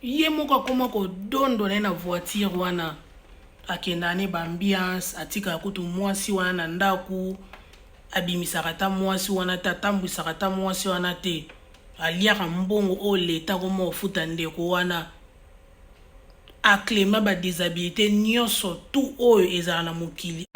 Ye moko akoma kodondo na ye na voiture wana akendaka ne ba ambiance atikaka kutu mwasi wana na ndaku abimisaka ata mwasi wana te atambwisaka ata mwasi wana te aliaka mbongo oyo leta akoma kofuta ndeko wana aclema ba disabilite nyonso tout oyo ezala na mokili.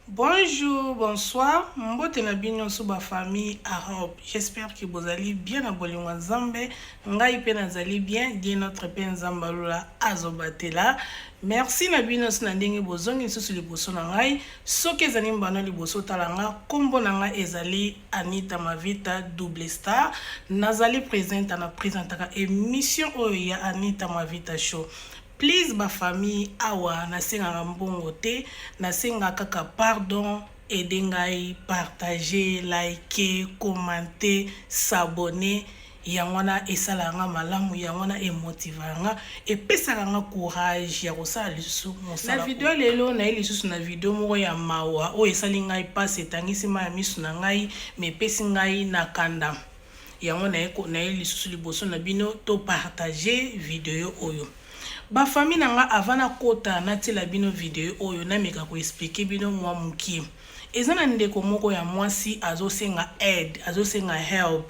Bonjour, bonsoir, mbote na bino nyonso ba famille Arob. J'espère que bozali bien na bolingo ya Nzambe. Ngai pe nazali bien, Dieu notre pe Nzambe alola azo batela. Merci na bino nyonso na ndenge bozongi lisusu liboso na ngai. Soki ezali mbano liboso otala nga, kombo na ngai ezali Anita Mavita double star. Nazali presenter na presentaka emission oyo ya Anita Mavita show. Please ba famille awa nasengaka mbongo te, nasenga kaka pardon, aide ngai, partager, liker, commenter, s'abonner yango wana esalaka nga malamu, yango wana e motivaka nga, epesaka nga courage ya kosala lisusu mosala. Na video lelo naye lisusu na video moko ya mawa oyo esali ngai pasi, etangisi mayi ya misu na ngai, mais epesi ngai na kanda. Yango naye naye lisusu liboso na bino to partager video oyo. Ba famille na nga avant na kota na tiela bino video oyo na meka ko expliquer bino mua mukie. Eza na ndeko moko ya mwasi azo senga aide, azo senga help,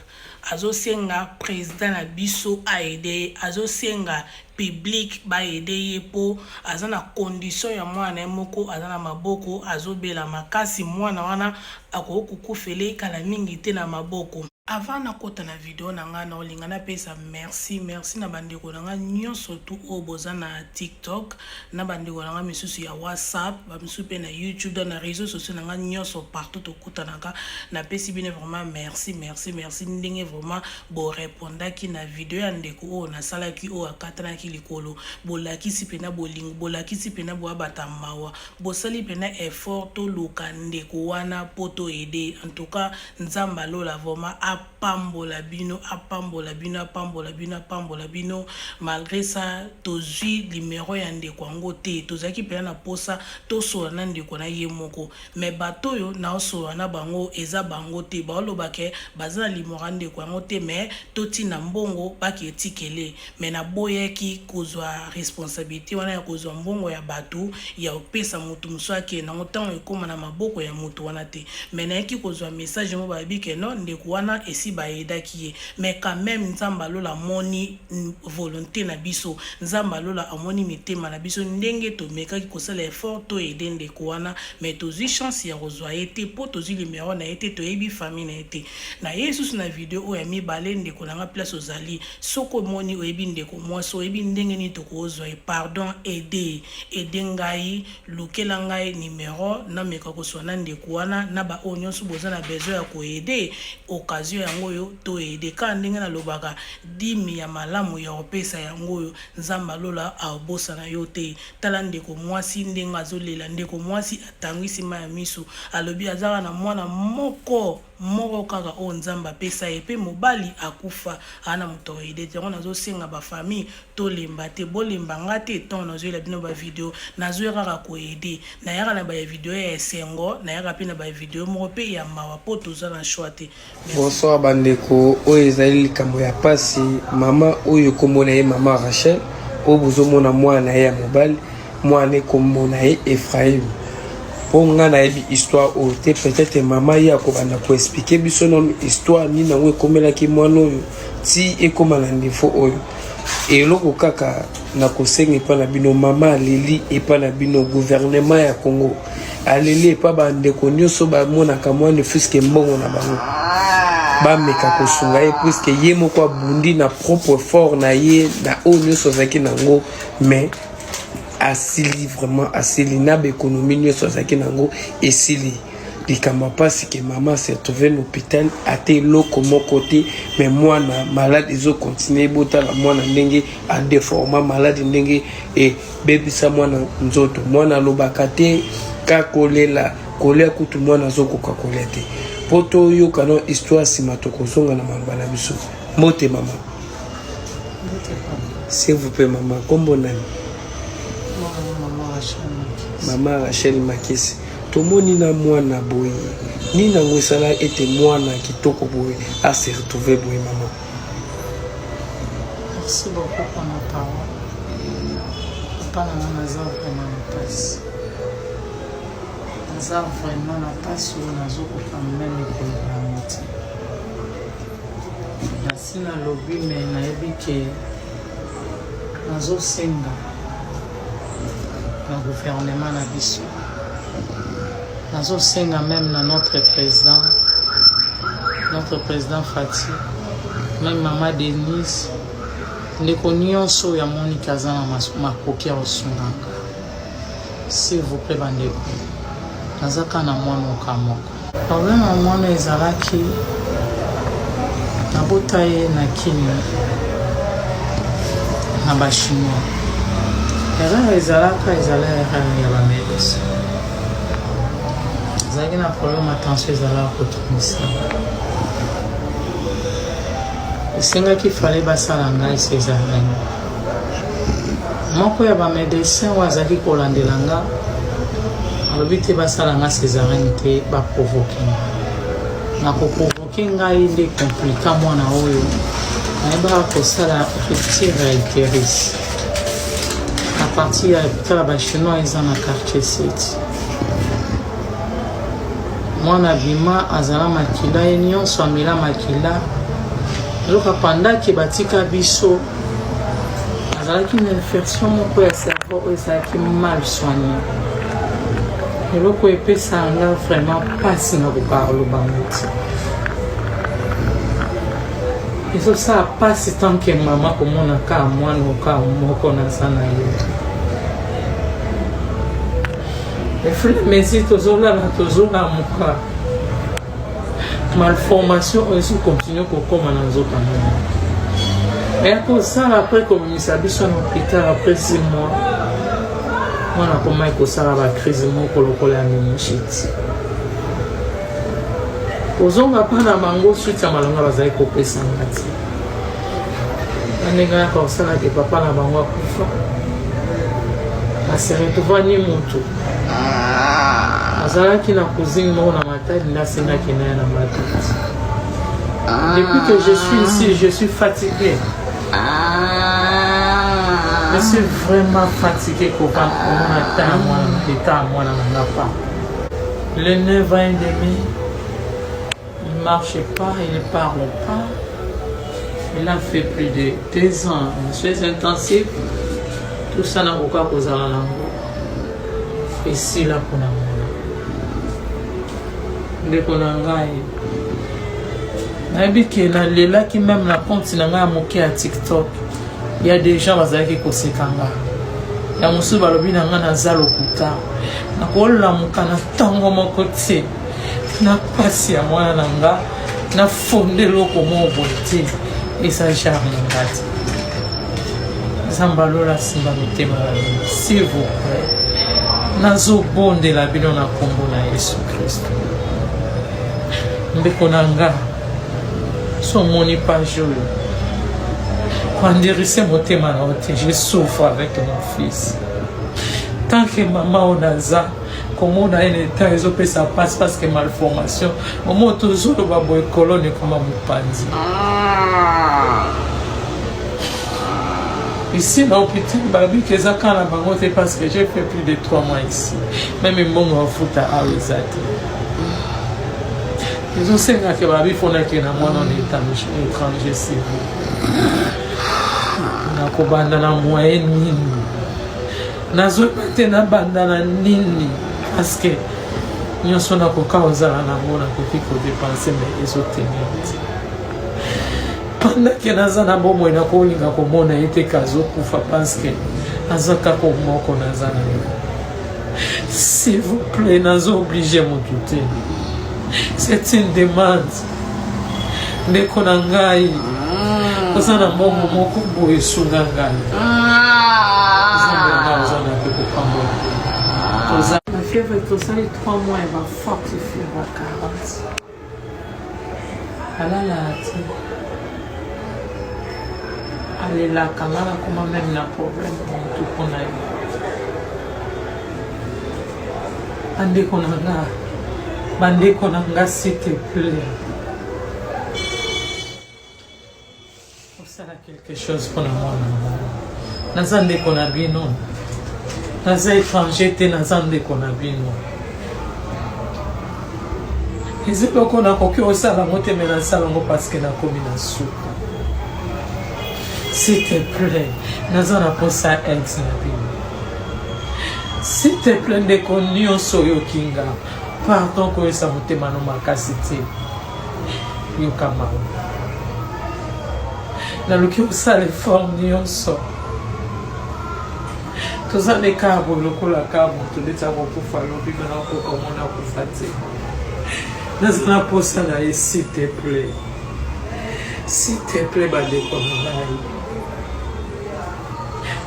azo senga president na biso a aider ye, azo senga public ba aider ye po aza na condition ya mwana na ye moko aza na maboko azo bela makasi mwana wana akoki kokufele kala mingi te na maboko. Avant na kota na video na nga nao linga na pesa merci merci na ba ndeko na nga nionso tout oyo boza na tiktok na ba ndeko na nga misusu ya whatsapp ba misusu pe na youtube donc na reseaux sociaux na nga nionso partout tokutanaka na pesi bino vraiment merci merci merci ndenge vraiment bo repondaki na video ya ndeko oyo nasalaki oyo akatanaki likolo bolakisi pena bolingo bolakisi pena boa bata mawa bosali pena effort toluka ndeko wana po to aide en tout cas Nzambe ya lola vraiment apambola bino apambola bino apambola bino apambola bino malgre ça tozui numero ya ndeko yango te tozalaki pena na posa tosolola na ndeko na ye moko mais bato oyo naosolola na bango eza bango te baoloba ke baza na limora ya ndeko yango te mais totinda mbongo bake etikele mais naboyaki kozwa responsabilite wana ya kozwa mbongo ya bato ya kopesa moto mosusu akende nango ntango ekoma na maboko ya moto wana te mais nayaki kozwa message moko balobi ke non ndeko wana esi ba aidaki ye mais quand meme Nzambe ya lola amoni volonte na biso Nzambe ya lola amoni mitema na biso ndenge tomekaki kosala effort to aider ndeko wana mais tozwi chance ya kozwa ye te po tozwi numero na ye te toyebi famille na ye te naye lisusu na video oyo ya mibale ndeko na nga place ozali soki omoni oyebi ndeko mwasi oyebi ndenge nini tokozwa ye pardon aide aide ngai Lukela ngai numero nameka koswa na ndeko wana na ba oyo nionso boza na besoin ya ko aider occasion yango oyo to aider kaka ndenge nalobaka dime ya malamu ya kopesa yango oyo Nzambe ya lola akobosana yo te tala ndeko muasi ndenge azolela ndeko muasi atanguisi mayi ya misu alobi aza kaka na muana moko moko kaka oyo Nzambe apesa ye pe mobali akufa aza na moto ya ko aider te yango nazosenga ba famille Tolemba te bolemba nga te tango nazoyela bino ba video nazoya kaka ko aider nayaka na ba video ya esengo nayaka pe na ba video moko pe ya mawa po toza na choix te merci. Bonsoir ba ndeko, oyo ezali likambo ya pasi, mama oyo kombo na ye mama Rachel, oyo bozomona mwana na ye ya mobali, mwana ne kombo na ye Ephraim. Po nga nayebi histoire oyo te, peut-être mama ye akobanda ko expliquer biso nanu histoire nini yango ekomelaki mwana oyo ti ekoma na niveau oyo. Eloko kaka nakosenga epa na bino mama aleli epa na bino gouvernement ya Congo aleli epa bandeko nyonso bamonaka mwa ne fuske mbongo na bango bameka kosunga ye puiske ye moko abundi na propre fort na ye na oyo nyonso azalaki nango mais asili vraiment asili na baekonomi nyonso azalaki nango esili likambo ya mpasi ke mama se retrouve na hôpital ata eloko moko te me mwana malade ezokontinue botala mwana ndenge adeforma malade ndenge ebebisa mwana nzoto mwana alobaka te ka kolela kolia kutu mwana azokoka kolia te mpo toyoka no histoire nsima tokozonga na maloba na biso mbote mama mbote papa. S'il vous plaît mama, kombo nani? Mama Rachel Makesi. Tomoni na mwana boye. Nini yango esala ete mwana kitoko boye a se retrouver boye mama? Merci beaucoup pour la parole. Papa na nga naza vraiment na pasi. Naza vraiment na pasi oyo nazokoka meme koloba yango te. Nasi nalobi me nayebi ke nazosenga na gouvernement na biso, nazosenga meme na notre président, notre président Fati, meme mama Denise, ndeko nyonso oyo amoniki aza na makoki ya kosunga nga, s'il vous plaît bandeko, naza kaka na mwana oka moko. Problème ya mwana ezalaki nabota ye na kini na ba chinois. Erreur ezalaka ezala erreur ya ba medecin. Ezalaki na problème ya tension ezalaka kotungisa. Esengaki fale basala ngai césarienne. Moko ya ba medecin oyo azalaki kolandela nga alobi te basala nga césarienne te, ba provoke nga. Na koprovoke ngai nde komplika mwana oyo nayebaka kosala rupture ya uterus à partir ya hôpital ya ba chinois eza na quartier 7. Mwana abima azala makila ye nyonso amela makila nzoka pandaki batika biso azalaki na infection moko ya cerveau oyo ezalaki mal soigne. Eloko epesa nga vraiment mpasi na koka koloba ngo te, ezosala mpasi tanke mama komona kaka mwana oka moko naza na ye. Eflemesi tozolala tozolamuka, malformation oyo ezokontinue kokóma na nzoto ya mwana. Ya kosala apres kobimisa biso na hôpital après 6 mois, mwana akomaki kosala bacrise moko lokola ya meningite. Kozonga mpa na bango, suite ya malonga bazali kopesa nga ti na ndenge ayaka kosalaka papa na bango akufa, ase retrouva ni motu azalaki na cousine moko na Matadi nde asengaki na ye na Matadi. Depuis que je suis ici, je suis fatigué. Je suis vraiment fatigué komona ta ya mwana, eta ya mwana na nga pa. Le 9 ans et demi, il ne marche pas, il ne parle pas. Il a fait plus de 2 ans en soins intensifs. Tout ça nakoka kozala nango esila mpona mwana. Ndeko na ngai, nayebi ke nalelaki meme na compte na ngai ya moke ya TikTok. Ya des gens bazalaki koseka nga, ya mosusu balobi na ngai naza lokuta. Nakolamuka na ntongo moko te na mpasi ya mwana na nga, na fonde eloko moko boye te, eza genre na nga te. Nzambe alola asimba mitema na bino, s'il vous plaît. Nazobondela bino na nkombo na Yesu Kristo. Ndeko na nga, so omoni page oyo, koandirise motema na yo te. Je souffre avec mon fils tant que mama oyo naza komona ye na etat ezopesa mpasi, parce que malformation momo tozoloba boye, kolone ekoma mopanzi. Ici na hôpital balobi ke eza kaka na bango te, parce que j'ai fait plus de 3 mois ici, même mbongo bafuta awa eza te. Ezosengaka babi fonake na mwana na étranger. S'il vous, nakobanda na moyen nini? Nazoyeba te nabanda na nini, parce que nyonso nakoka kozala nango nakoki kodepense, mais ezotenir te. Pendant ke naza na bomoi, nakolinga komona ye te kazokufa, parce que aza kaka moko naza na yo. S'il vous plaît, nazo oblige motu te, c'est une demande. Ndeko na ngai, oza na mbongo moko boye, esunga ngai. Nzambe na ngai oza na mpe kopambola. Toza na fièvre, tosali 3 mois ya baforte fièvre 40. Alala te, Alelaka nga nakoma meme na problème na mutu mpo na ye. Bandeko na nga, bandeko na nga s'il te plaît. Osala quelque chose mpo na mwana na nga. Naza ndeko na bino. Naza étranger te, naza ndeko na bino. Eza eloko nakoki kosala yango te, me nasala yango parce que nakomi na suka. S'il te plaît, naza na posa aide na bino. S'il te plaît, ndeko nyonso oyoki nga, pardon koyesa motema no makasi te. Yoka mawa. Naluki kosala effort nyonso. Toza nde kaka boye lokola kaka moto ndeti akokufa lobi me nakoka omona akufa te. Naza na posa na ye s'il te plaît. S'il te plaît bandeko na ngai.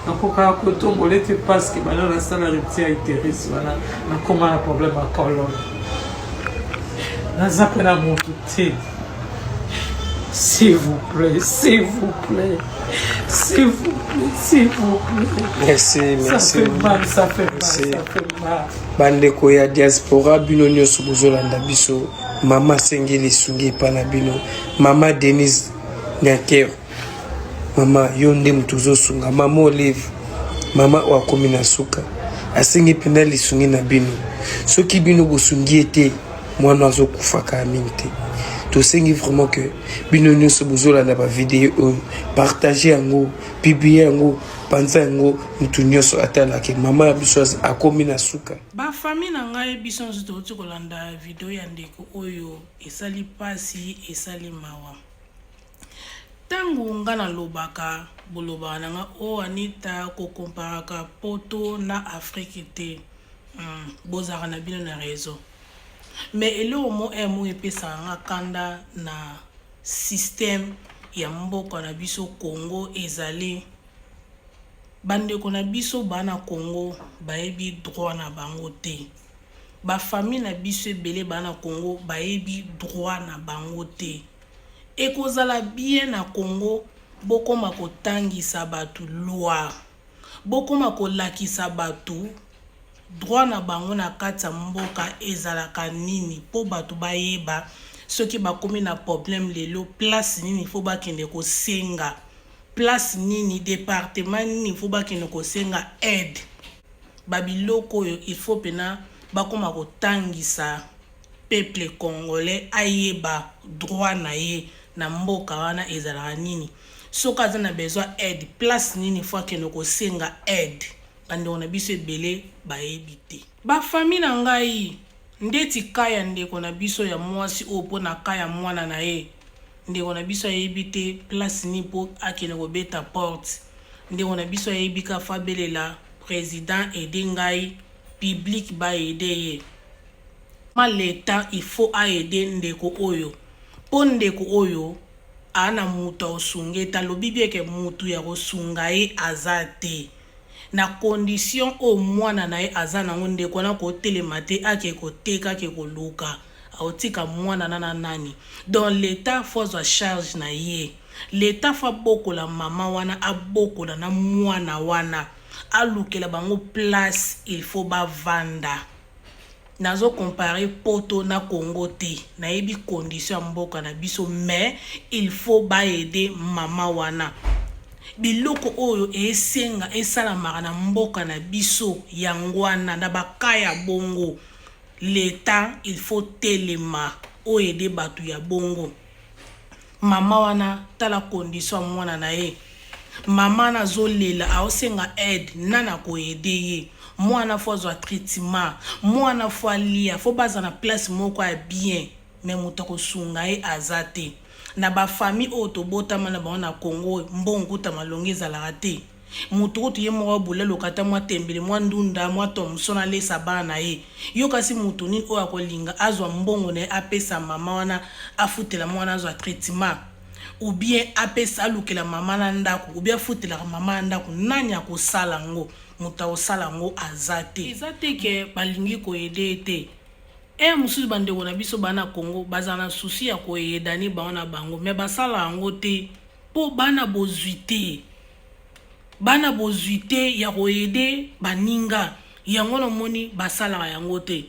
Nakokaka kotombola ete parce que bana nasala rupture ya uterus wana nakoma na problème ya colonne. Naza mpe na motu te. S'il vous plaît, s'il vous plaît, s'il vous plaît, s'il vous plaît. Merci, Ça merci. fait mal, ça fait mal, Merci. ça fait mal. Bandeko ya diaspora, bino nyonso bozolanda biso, mama asengi lisungi epai na bino. Mama Denise Nyakero, mama yo nde moto ozosunga mama Olive, mama oyo akomi na suka, asengi mpenza lisungi na bino. Soki bino bosungi ye te, mwana azokufa kaka mingi te. Tosengi vraiment que bino nyonso bozolanda bavideo oyo, partage yango, publie yango, panza yango, motu nyonso atalake mama ya biso akomi na suka. Ba famille na ngai, biso nyonso touti kolanda video ya ndeko oyo. Esali mpasi, esali mawa. Ntango nga nalobaka, bolobaka na nga o Anita kokomparaka poto na Afrique te. Bozalaka na bino na réseau, mais eloko mo mo epesaka nga kanda na système ya mboka na biso Congo ezali bandeko na biso bana Congo bayebi droit na bango te. Bafamille na biso ebele bana Congo bayebi droit na bango te. Ekozala bien na Congo bokoma kotangisa bato loi, bokoma kolakisa bato droit na bango na kati ya mboka ezalaka nini, mpo bato bayeba soki bakomi na problème lelo, place nini fo bakende kosenga, place nini, département nini fo bakende kosenga aide. Babiloko oyo il faut mpena bakoma kotangisa peuple congolais ayeba droit na ye na mboka wana ezalaka nini. Soki aza na besoin aide, place nini fo akende kosenga aide. Bandeko na biso ebele bayebi te. Bafamille na ngai, ndeti ka ya ndeko na biso ya mwasi oyo, mpo na ka ya mwana na ye, ndeko na biso ayebi te place nini mpo akende kobeta porte. Ndeko na biso ayebi ka fo abelela président aide ngai, public baaider ye. Ma leta il faut aide ndeko oyo, mpo ndeko oyo aa na moto akosunga ye te. Alobi bieke motu ya kosunga ye aza te na condition oyo mwana na ye aza nango. Ndeko wana kotelema te, ake koteka, ake koluka, akotika mwana na na nani? Donc leta fo azwa charge na ye. Leta fo abokola mama wana, abokola na mwana wana, alukela bango place il faut bavanda. Nazocomparer poto na Congo te, nayebi condition ya mboka na biso, mais il faut baaider mama wana. Biloko oyo esenga esalamaka na mboka na biso yango wana. Na baka ya bongo, leta il faut telema oyo aider bato ya bongo. Mama wana, tala condition ya mwana na ye. Mama wana azolela, aosenga aide. Nani akoaider ye? Mwana fo azwa traitement, mwana fo alia, fo baza na place moko ya bien, mais moto akosunga ye aza te. Na bafamille oyo tobotama na bango na Congo, mbongo kuta malongi ezalaka te. Moto kutu ye moko abula ata mwa tembele, mwa ndunda, mwa thomson, alesa bana na ye. Yo kasi moto nini oyo akolinga azwa mbongo na ye apesa mama wana, afutela mwana azwa traitement, ou bien apesa, alukela mama na ndako, ou bien afutelaka mama na ndako? Nani akosala yango? Moto akosala yango aza te. Eza te ke balingi koaider ye te. Ere mosusu bandeko na biso bana Congo bazala na souci ya koaidani bango na bango, mais basala yango te mpo bana bozwi te. Bana bozwi te ya koaider baninga, yango namoni basalaka yango te.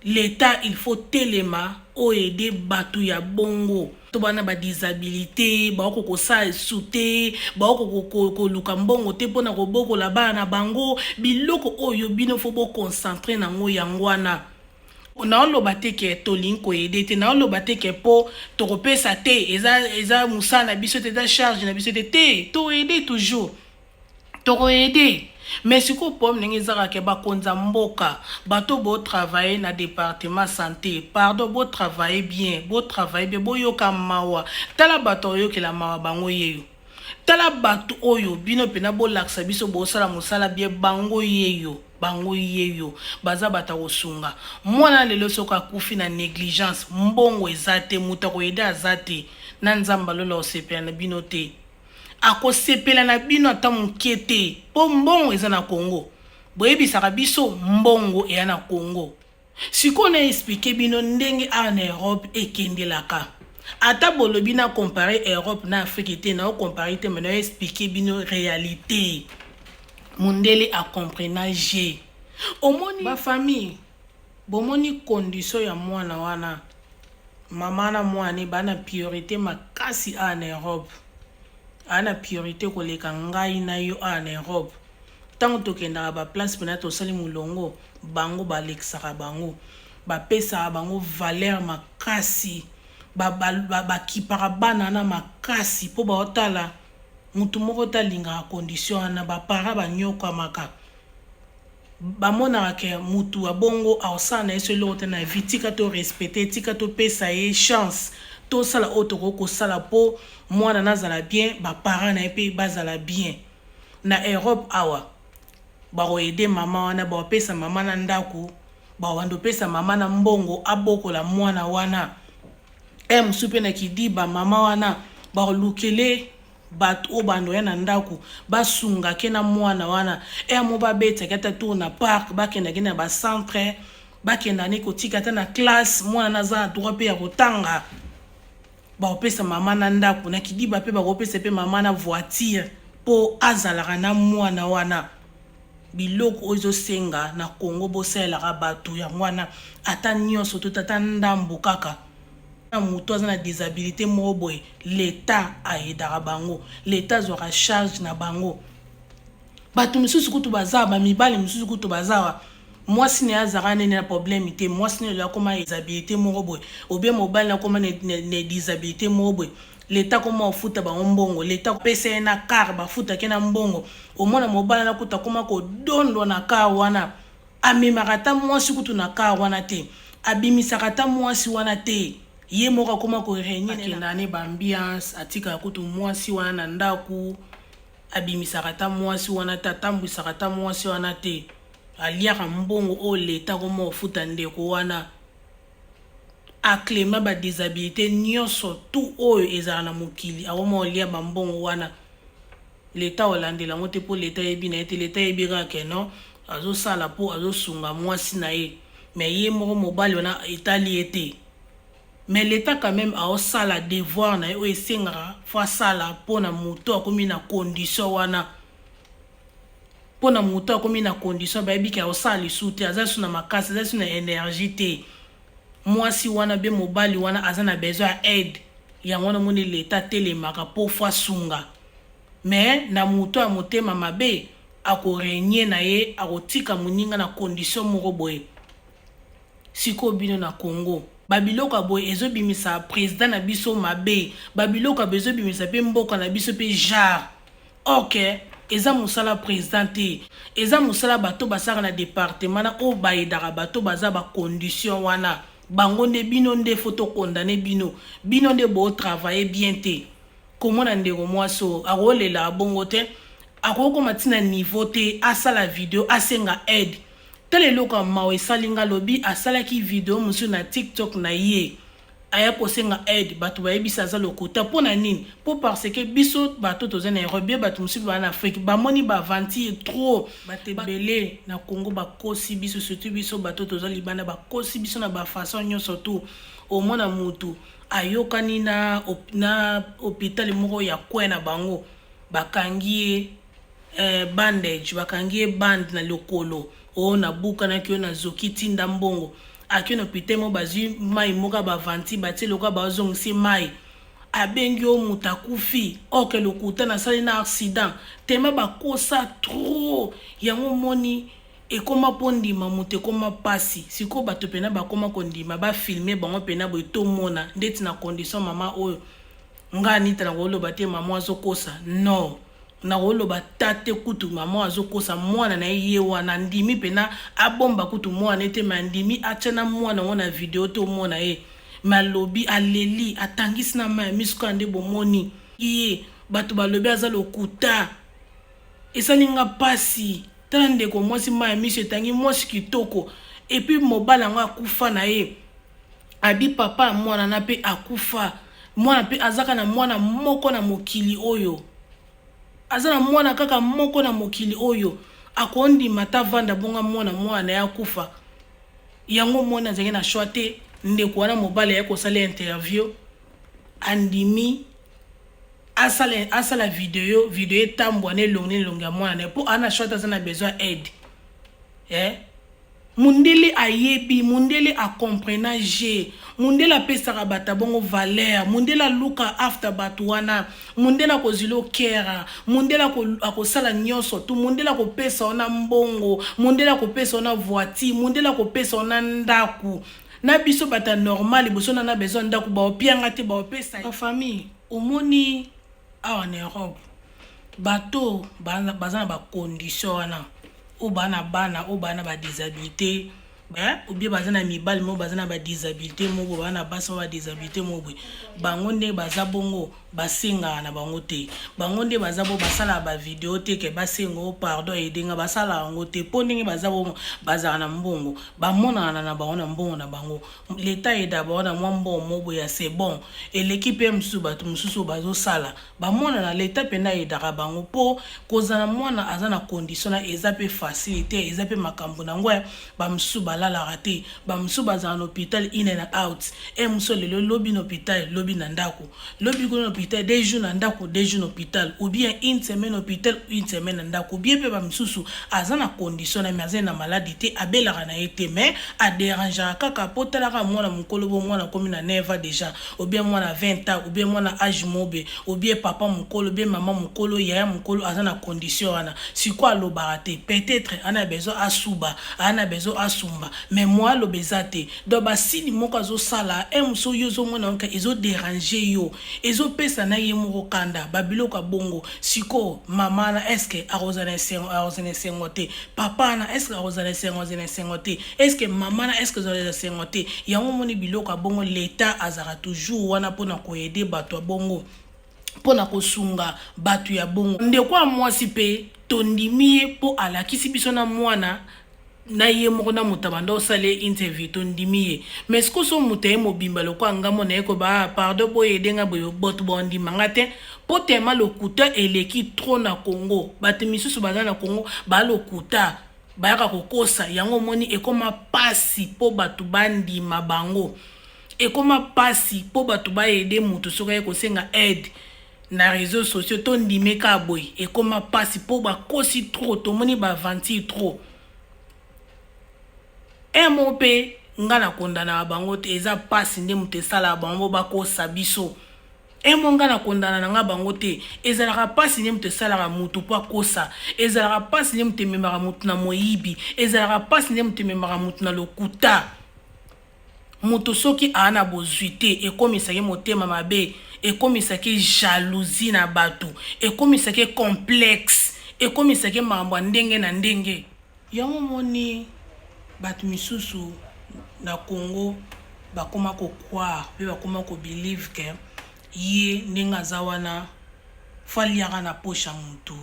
L'État, il faut telema oaider bato ya bongo to bana badisabilité, baoko kosala esu te, baoko koluka mbongo te mpona kobokola bana na bango. Biloko oyo bino faut boconcentrer nango, yango wana naoloba te ke tolingi koaider te, naoloba te ke mpo tokopesa te, eza mosala na biso te, eza charge na biso te. Te, toaider toujours, tokoaider. Mais sikoyo problème ndenge ezaka ke bakonza mboka, bato botravaille na département santé, pardon, botravaille bien, botravaille bien, boyoka mawa. Tala bato oyokela mawa bango yeyo, tala bato oyo bino mpena bolakisa biso bosala mosala bien, bango yeyo, bango yeyo baza bato ya kosunga. Mwana lelo soki akufi na négligence, mbongo eza te, moto akoaider aza te, na Nzambe alola osepela na bino te, akosepela na bino ata moke te, mpo mbongo eza na Kongo. Boyebisaka biso mbongo eya na Kongo. Sikoyo na expliquer bino ndenge awa na Europe ekendelaka. Ata bolobi na compare Europe na Afrique te, na ocomparer te, mais na expliquer bino réalité. Mondele acomprena g omoni bafamille, bomoni condition ya mwana wana, mama na mwana baa na priorité makasi awa na Europe, aa na priorité koleka ngai na yo awa na Europe. Ntango tokendaka baplace mpena tosali molongo, bango balekisaka bango, bapesaka bango valeur makasi, bakipaka bana wana makasi, mpo baotala motu moko te alingaka condition wana. Baparents banyokwamaka, bamonaka ke mutu abongo aosala na ye so eloko te na vie. Tika to respecte, tika topesa ye chance, tosala oyo tokoki kosala mpo mwana nazala bien, baparent na ye mpe bazala bien. Na Europe awa bakoaider mama wana, bakopesa mama na ndako, bakobanda opesa mama na mbongo abokola mwana wana. E mosusu mpe na kidiba, mama wana bakolukele bato oyo bando ya na ndako basungake na mwana wana. E mo babetaki ata tour na parc, bakendaki na bacentre, bakenda ne kotika ata na classe, mwana naza na droit mpe ya kotanga. Bakopesa mama na ndako na kidiba, mpe bakopesa mpe mama na voiture mpo azalaka na mwana wana. Biloko oyo ezosenga na Kongo bosalelaka bato yango wana, ata nyonso to ata ndambo kaka. Na moto aza na disabilité moko boye, l'État aaidaka bango, l'État azwaka charge na bango. Bato misusu kutu baza, bamibali misusu kutu baza, mwasi na ye azalaka nene na problème te, mwasi na ye akoma disabilité moko boye, obie mobali na akoma na disabilité moko boye, l'État koma ofuta bango mbongo, l'État apesa ye na car, bafutaki na mbongo. Omona mobali na kutu akoma kodondwa na car wana, amemaka ata mwasi kutu na car wana te, abimisaka ata mwasi wana te, ye moko akoma korégner, akenda ne baambiance, atikaka kutu mwasi wana na ndako, abimisaka ata mwasi wana te, atambwisaka ata mwasi wana te, aliaka mbongo oyo leta akoma kofuta ndeko wana. Aclema badisabilité nyonso tu oyo ezala na mokili, akoma kolia bambongo wana. Leta olandela yango te, mpo leta yebi na ye te. Leta yebi kaka ke non, azosala mpo azosunga mwasi na ye, mais ye moko mobali wana etali ye te. Mais l'État quand même aosala devoir na ye oyo esengaka faut asala mpona moto akomi na condition wana. Mpona moto akomi na condition, bayebi ke aosala lisusu te, aza lisusu na makasi, aza lisusu na énergie te, mwasi wana be mobali wana aza na besoin ya aide. Yango wana omoni leta atelemaka mpo faut asunga. Mais na moto ya motema mabe akorégner na ye, akotika moninga na condition moko boye. Sikoyo bino na Congo, babiloko ya boye ezobimisa président na biso mabe, babiloko ya boye ezobimisa mpe mboka na biso mpe genre. Ok, eza mosala président te, eza mosala bato basalaka na département na oyo baaidaka bato baza bacondition wana. Bango nde bino nde faut tocondamner bino, bino nde botravaille bien te. Komona ndeko mwasi oyo akolela bongo te, akokoma ntina niveau te asala video asenga aide. Tala eloko ya mawa esali nga, alobi asalaki video mosusu na TikTok na ye, aya kosenga aide, bato bayebisa aza lokuta. Mpo na nini? Mpo parce que biso bato toza na Europe, bie bato mosusu baa na Afrique, bamoni baaventure trop. Bato ebele na Congo bakosi biso, surtout biso bato toza libanda, bakosi biso na bafaçon nyonso tu. Omona motu ayokani na hôpital moko ya kwe na bango. Bakangi ye eh, bandage, bakangi ye bande na lokolo. Oh, nabukanaki, oyo nazoki, tinda mbongo. Ake na hôpital mo, bazwi mai moko ya bavanti, batie lokola bazongisi mai. Abengi yo moto akufi, oke lokuta, nasali na accident. Tema bakosa trop. Yango omoni ekoma mpo ndima moto ekoma mpasi. Sikoyo bato mpena bakoma kondima, bafilme bango mpena boye, tomona ndeti na condition mama oyo. Nga Anita nakoloba te mama azokosa, non, nakoloba ta te kutu mama azokosa. Mwana na ye ye wana andimi mpena abomba kutu mwana ye te, me andimi atya na mwana yango na video, tomona ye. Me alobi, aleli, atangisi na mai ya miso kaka nde bomoni ye. Bato balobi aza lokuta, esali nga mpasi. Tala ndeko mwasi, mai ya miso etangi, mwasi kitoko. Et puis mobali yango akufa na ye, abi papa ya mwana na mpe akufa. Mwana mpe azaka na mwana moko na mokili oyo, aza na mwana kaka moko na mokili oyo. Akondima ta vanda bonga mwana mwana na ye akufa? Yango mwana azalaki na choix te. Ndeko wana mobali aye kosala interview, andimi asala video, video etambwa na elongi na elongi ya mwana na ye, mpo ana choix te, aza na besoin aide, eh? Mundele ayebi, mundele acomprena je, mundele apesaka bato bongo valeur, mundele aluka after bato wana, mundele akozwila okera, mundele akosala nyonso tu, mundele akopesa wana mbongo, mundele akopesa wana voiture, mundele akopesa wana ndako. Na biso bato ya normal, liboso na besoin ndako, baopianga te, baopesa bafamille. Omoni awa na Europe, bato baza na bacondition wana, oyo baa na bana oyo baa na badisabilité, ou bien baza na mibali moko baza na badisabilité moko, baa na basi moko badisabilité moko boye, bango nde baza bongo, basengaka na bango te. Bango nde baza bo basalaka bavideo te ke basenga o pardon, edenga, basalaka yango te, mpo ndenge baza bongo, bazala na mbongo, bamonana na bango na mbongo na bango. Leta eda bango na mwa mbongo moko boye ya c'est bon, eleki mpe mosusu bato mosusu oyo bazosala. Bamonana, leta mpena ayedaka bango, mpo kozala mwana aza na condition na eza mpe facile te, eza mpe makambo na yango. Bamosusu balalaka te, bamosusu bazala na hôpital in and out. E mosusu lelo, lobi na hôpital, lobi na ndako, lobi kuna na hôpital, 2 jours na ndako, 2 jours na hôpital, ou bien une semaine na hôpital, une semaine na ndako. Ou bien mpe bamosusu aza na condition na me aza na maladie te, abelaka na ye te, mais adérangeaka kaka, mpo talaka mwana mokolo bo mwana akomi na 9 ans déjà, ou bien mwana 20 ans, ou bien mwana age mobe, ou bien papa mokolo, ou bien mama mokolo, yaya mokolo aza na condition wana. Sikoyo alobaka te, peut-être ana besoin asuba, ana besoin asumba, mais moi aloba eza te. Donc basili moko azosala e mosu oyo ozomona oka ezodérange yo, ezopesa na ye moko kanda, babiloko ya bongo. Sikoyo mama wana, est-ce akozala esengo? Akozala esengo te. Papa wana, est-ce akozala esengo? Azala esengo te. Est-ce mama wana, est-ce azala esengo te? Yango omoni biloko ya bongo, leta azalaka toujours wana mpona koaider bato ya bongo, mpona kosunga bato ya bongo. Ndeko ya mwasi mpe tondimi ye, mpo alakisi biso na mwana na ye moko na moto abanda osala ye interview, tondimi ye. Mais sikoyo so moto aye mobimba lokola ngambo na ye koba ah, pardon, boye edenga boye, bato bandima nga te, mpo tema lokuta eleki trop na Congo. Bato misusu baza na Congo balokuta, bayaka kokosa. Yango omoni ekoma pasi mpo bato bandima bango, ekoma pasi mpo bato baaider moto soki aye kosenga aide na réseaux sociaux, tondime kaka boye. Ekoma pasi mpo bakosi trop, tomoni baaventure trop. Un mot mpe nga nakondanaka bango te, eza mpasi nde moto esalaka bango mpo bakosa biso. Un mot nga nakondana na nga bango te, ezalaka mpasi nde moto esalaka motu mpo akosa, ezalaka mpasi nde moto ememaka motu na moyibi, ezalaka mpasi nde moto ememaka motu na lokuta. Moto soki aa na bozwi te, ekomisaki motema mabe, ekomisaki jalousie na bato, ekomisaki complexe, ekomisaki makambo ya ndenge na ndenge. Yango omoni bato misusu na Congo bakoma kocroire mpe bakoma kobelieve ke ye ndenge aza wana, faut aliaka na poche ya motu,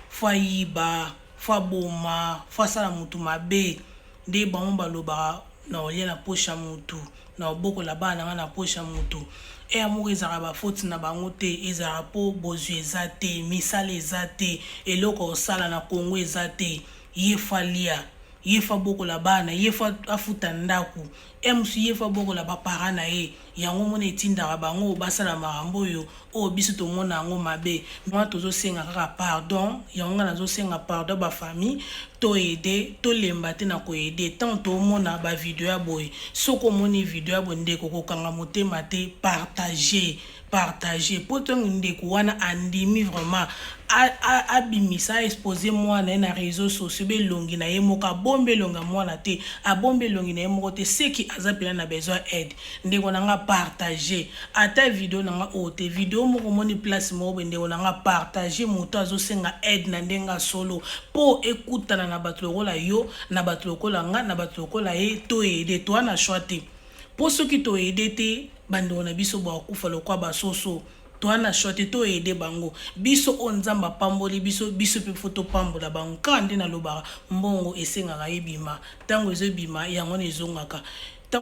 faut ayiba, faut aboma, faut asala motu mabe. Nde bango balobaka na kolia na poche ya motu, na kobokola bana na nga na poche ya motu. Eya moko ezalaka bafaute na bango te, ezalaka mpo bozwi eza te, misala eza te, eloko kosala na Congo eza te. Ye faut alia. Ye faut abokola bana, ye faut afuta ndaku, heure mosusu ye faut abokola ba parents na ye. Yango mona etindaka bango basala makambo oyo, oyo biso tomona yango mabe. Wana tozosenga kaka pardon. Yango nga nazosenga pardon, bafamille, toaider, tolemba te na koaider. Tant tomona bavideo ya boye, soki omoni video ya boye, ndeko, kokanga motema te, partage, partage, mpo ntango ndeko wana andimi vraiment abimisa, aexposer mwana ye na réseau sociaux, belongi na ye moko, abombi elongi ya mwana te, abombi elongi na ye moko te, seki aza mpena na besoin aide. Ndeko na nga, partage ata video na nga oyo te, video moko omoni place moko boye, ndeko na nga, partage. Moto azosenga aide na ndenge ya solo mpo ekutana na bato lokola yo, na bato lokola nga, na bato lokola ye. Toaider, toa na choix te, mpo soki toaider te, bandeko na biso bakokufa lokwa basoso. Toa na choix te, toaider bango. Biso oyo Nzambe apamboli biso, biso mpe faut topambola bango. Kaka nde nalobaka, mbongo esengaka ebima. Ntango ezobima, yango wana ezongaka.